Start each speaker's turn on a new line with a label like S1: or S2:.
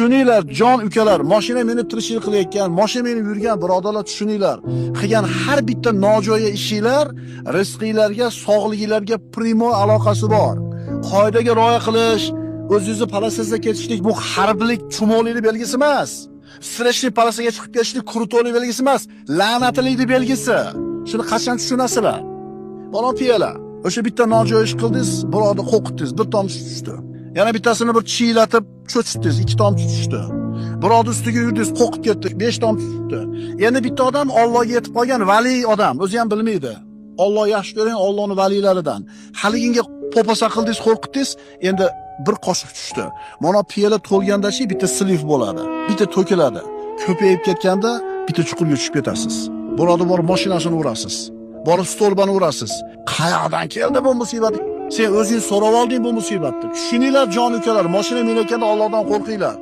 S1: Tushuninglar, jon ukalar, mashina minib tirikchilik qilayotgan, mashina minib yurgan birodarlar, tushuninglar. Qilgan har bitta nojo'ya ishinglar rizqinglarga, sog'liginglarga primo aloqasi bor. Qoidaga rioya qilish, o'zingizni полоса sida ketishlik bu harblik chumolilik belgisi emas. Встречный полоса ga chiqib ketishlik крутой lik belgisi emas, la'natlikning belgisi. Shuni qachon tushunasizlar? Bola piyola. O'sha bitta nojo'ya ish qildingiz, birovni qo'rqitdingiz, bir tomchi tushdi. Yana bittasini bir chiylatib cho'chitdingiz, ikki tomchi tushdi. Birovni ustiga yurdingiz, qo'rqib ketdi, besh tomchi tushdi. Endi bitta odam Allohga yetib qolgan vali odam, o'zi ham bilmaydi. Alloh yaxshi ko'ring, Allohning valiylaridan. Haliginga po'pisa qildingiz, qo'rqitdingiz, endi bir qoshiq tushdi. Mana piyola to'lgandachi bitta слив bo'ladi, bitta to'kiladi. Ko'payib ketganda bitta chuqurga tushib ketasiz. Birovni borib mashinasini urasiz. Borib столба ni urasiz. Qayoqdan keldi bu musibat? Sen o'zing so'rab olding bu musibatni. Tushuninglar, jon ukalar, mashina minayotganda Allohdan qo'rqinglar.